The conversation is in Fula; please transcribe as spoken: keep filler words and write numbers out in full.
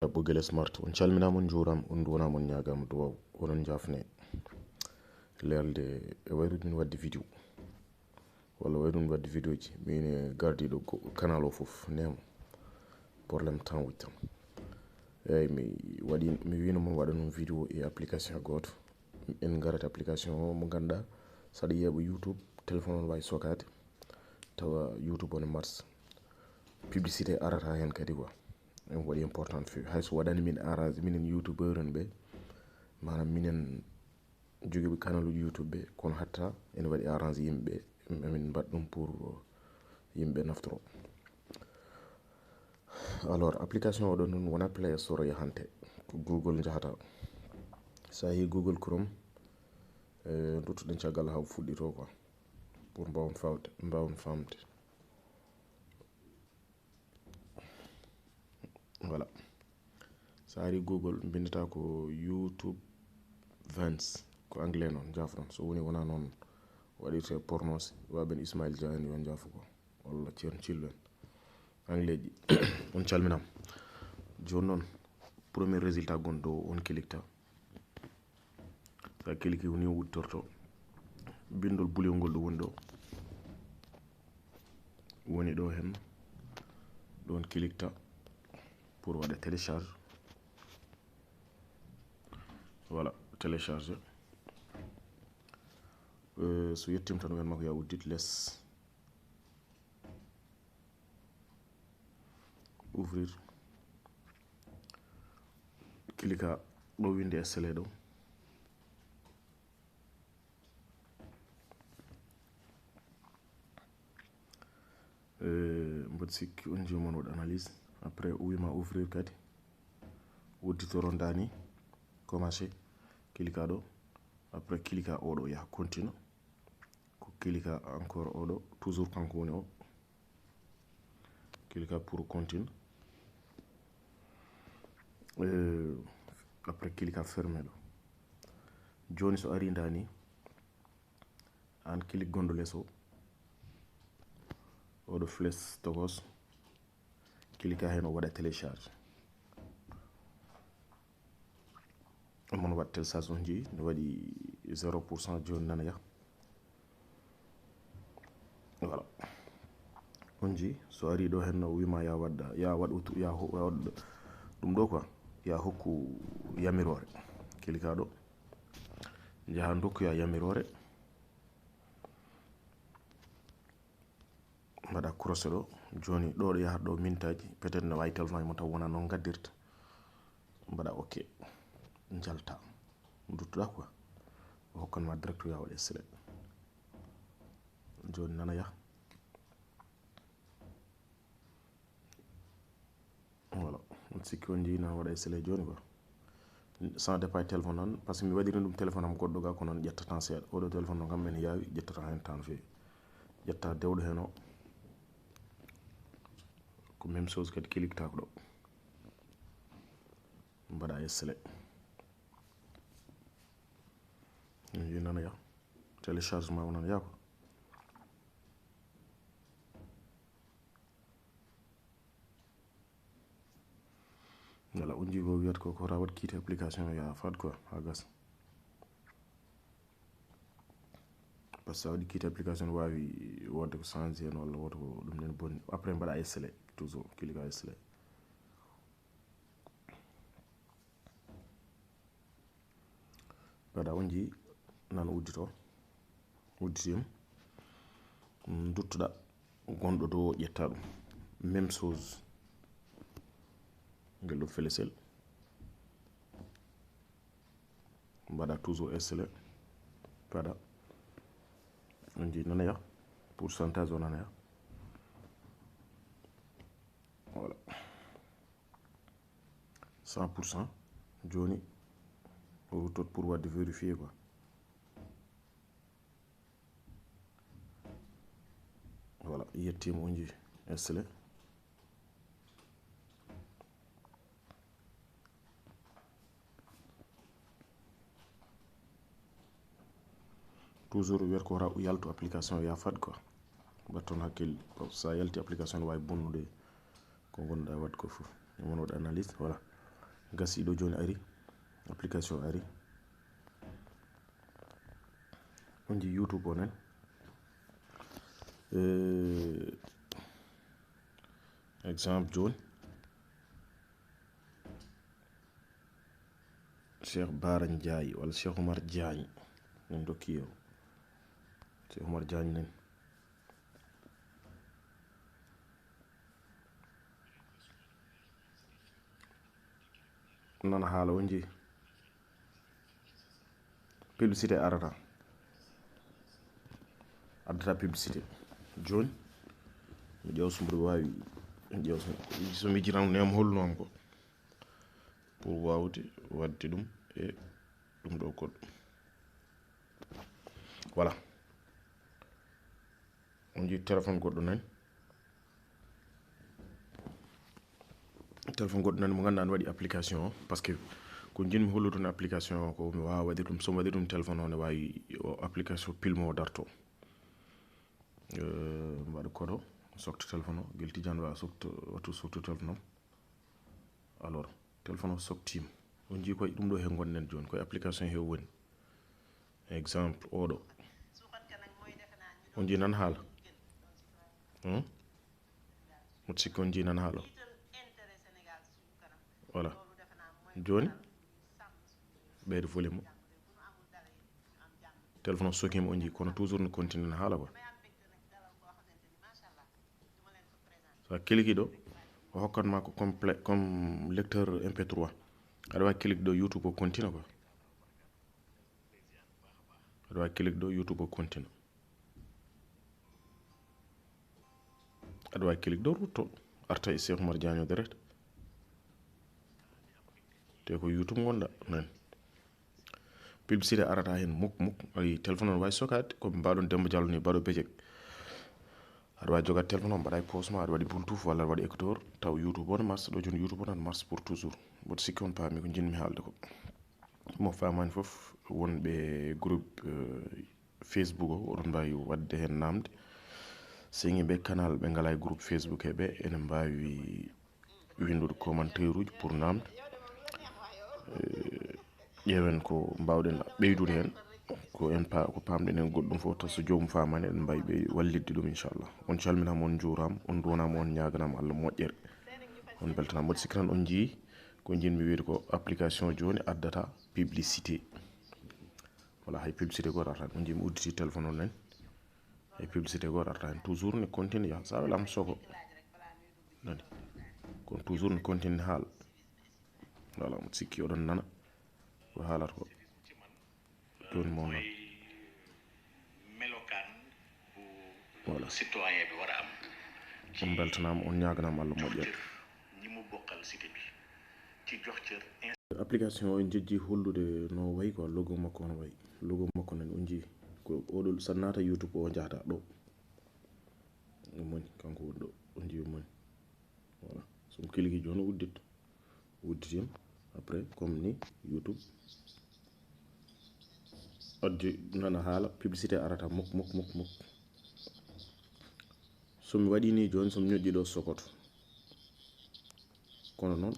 Ɓoggele Smart, on calminaama, on njuuraama, on nduwanaama, on ñaagaama duwaaw, oɗon njaafne leerde e wayrude min waɗde vidéo, walla wayrude min waɗde vidéoji. Min e gardiiɗo go-, canal o fof, neema, problème temps wuccan. Eyyi, mi waɗi, mi wiino mon waɗa noon vidéo e application gooto. En ngarat application o mo ngannduɗaa, saɗa yeeɓa YouTube, téléphone on waawi sokaade, tawa YouTube on e marche. Publicité arata heen kadi quoi. Ɗum waɗi important no feewi. Hay so waɗani min arrange, minen youtubeur en ɓe, maanaam minen jogiiɓe canal uji YouTube ɓe, kono hatta ene waɗi arrange yimɓe ɓe, min mbaɗa ɗum pour yimɓe naftoro. Alors, application o ɗo noon wona Play Store yahante, ko Google njahata. So a yehi Google Chrome, e, duttoɗen caggal haa o fuɗɗito quoi, pour mbaawen fawde, mbaawen famde. Voilà. So a ari Google, mbinndata ko YouTube Vanced, ko anglais noon, njaafo noon. So woni wona noon waɗirte prononcé, waɓen Ismail Dia en yo njaafo ko, walla Ceerno Cillo en. Anglais ji, on calminaama. Jooni noon, premier résultat gonɗo o, on kilikta. So a kiliki, woni o udditorto. Binndol bulewngol ɗo woni ɗo. Woni ɗo heen. Ɗoon kilikta pour waɗa télécharge. Voilà, télécharge. Euh, so yettiima tan, wiyan ma ko ya uddit les. Ouvrir. Kilika ɗo windi installé ɗo. Eh, mboɗo sikki on jii mon waɗa analyse. Après, o wiima ouvrir kadi. Udditoron dani. Commencé. Kilika ɗo. Après, kilika oɗo yaha continue. Ko kilika encore oɗo. Toujours kanko woni o. Kilika pour continue. Eh, après, kilika fermé ɗo. Jooni so ari dani, an kilik gonɗo les o. Oɗo flèche tokos. Kilika heen o waɗa télécharge. Mon waɗ télécharge on jii, no waɗi zéro pour cent jooni nana yah. Voilà. On jii, so ari ɗo heen no wiima ya waɗa, ya waɗ utu, ya ho-, ya waɗ ɗum ɗo quoi. Ya hokku yamiroore. Kilika ɗo. Njaha ndokku ya yamiroore. Mbaɗa croisé ɗo. Jooni ɗo ɗo yahata ɗo mintaji, peut-être no wawi téléphone mo taw wona noon gaddirta. Mbaɗa ok. Njalta. Duttoɗa quoi. O hokkan ma direct ya waɗe sele. Jooni nana yah. Voilà. On sikki on jii na waɗa sele jooni quoi. Sans départ téléphone noon, parce que mi waɗiri ɗum téléphone am goɗɗo ga, ko noon ƴettata seeɗa. Oɗo téléphone noon kam men yaawi, ƴettata heen tan feewi. Ƴetta dewɗo heen o. Ko même chose kadi, kiliktako ɗo. Mbaɗa e sele. Yi nana ya. Téléchargement o nana ya quoi. Voilà, on jii ko wiyata ko, ko wata waɗ quitter application ya fad quoi, ha gasa. Parce que sa waɗi quitter application, wawi wonde ko changé hen walla woto ko ɗum nen bonni. Après mbaɗa installé, toujours cliquer installé. Mbaɗa on jii nana uddito, udditima. Duttoɗa gonɗo dow o, ƴetta ɗum. Même chose. Ngel ɗo flèche. Mbaɗa toujours installé. Mbaɗa. On jii nana ya. Pourcentage o nana ya. Voilà. Cent pour cent. Jooni, o ruttoto pour waɗde vérifier quoi. Voilà, yettima, on jii installé. Toujours wiyata ko wata yaltu application ya fad quoi. Mbaɗ toon hakkille. Bon, sa yalti application ne wawi bonnude ko gonɗa waɗ ko fof. Mon waɗa analyse, voilà. Gasi ɗo jooni ari, application ari. On nji YouTube o nan. Eh, exemple jooni. Cheikh Bara Ndiaye walla Cheikh Oumar Diagne. Min dokki o. Cheikh Oumar Diagne nan. Nana haala on nji. Publicité arata. Addata publicité. Jooni, mi ƴeewa so mboɗo waawi, mi ƴeewa so, so mi jiran ne am holno am ko. Pour waawde waɗde ɗum e ɗum ɗo goɗɗo. Voilà. On nji téléphone goɗɗo nan. Téléphone goɗɗo nan mo ngannduɗaa ne waɗi application o. Parce que ko njinmi hollude on application o ko mi waawa waɗde ɗum. So mi waɗi ɗum téléphone o ne waawi o application pilmo o darto. Eh, mbaɗa koɗo, sokta téléphone o, gel tijaan waawa sokta, wattu sokta téléphone o. Alors, téléphone o soktiima. On nji koye ɗum ɗo he ngonɗen jooni, koye application he woni. Exemple, oɗo. On nji nan haala. Hmm? Mboɗo sikki on nji nan haala. Voilà. Jooni, ɓeyde volume o. Téléphone o sokiima on nji, kono toujours no continue no haala quoi. So a clique ɗo, o hokkat ma ko comme play, comme lecteur M P trois. Aɗa waawi clique ɗo YouTube o continue quoi. Aɗa waawi clique ɗo YouTube o continue. Aɗa waawi clique ɗo rutto. Arta e Cheikh Oumar Diagne o direct. Te ko YouTube ngonɗa nan. Publicité arata hen muk muk. Ay téléphone on waawi sokaade, ko mbaɗon Demba Diallo ni, mbaɗo bejek. Aɗa waawi jogaade téléphone on, mbaɗa e poche ma, aɗa waɗi Bluetooth walla aɗa waɗi écouteur, taw YouTube on marche, ɗo jooni YouTube on marche pour toujours. Mboɗo sikki on paami ko njinmi haalde ko. Mo faamaani fof, wonɓe groupe, euh, Facebook o, oɗon mbaawi waɗde heen naamde. So ngi ɓe canal ɓe ngalaa e groupe Facebook he ɓe, ene mbaawi winndude commentaire uji pour naamde. Eh, ƴeewen ko mbaawɗen ɓeydude heen, ko en pa-, ko paamɗen heen goɗɗum fof, taw so joomum faamaani, eɗen mbaawi ɓe wallitde ɗum, inchallah. On calminaama, on njuuraama, on nduwanaama, on ñaaganaama Allah moƴƴere. On mbeltanaama. Mboɗo sikki tan on njii ko njinmi wiide ko application jooni addata publicité. Voilà, hay publicité gooto arata heen. On njii mi udditi téléphone on nan. Hay publicité gooto arata heen. Toujours ne continue yaha. Sa welaama sogo. Nani. Kono toujours ne continue haala. Voilà, mboɗo sikki oɗon nana ko haalata ko. Jooni mo nan. Voilà. Citoyen ɓe waɗa am. On mbeltanaama, on ñaaganaama Allah moƴƴere. Ñi mu bokkal cité bi. Ci jox cër. Application o en jejji hollude no wayi quoi, logo makko no wayi. Logo makko nan on njii. Ko oɗo sa naata YouTube o njahata ɗo. Ɗum woni kanko woni ɗo. On njii ɗum woni. Voilà. So mi clique jooni o uddit. Udditima. Après, comme ni YouTube. Addi nana haala, publicité arata muk, muk, muk, muk. So mi waɗi ni jooni, so mi ñoƴƴi ɗo sokoto. Kono noon,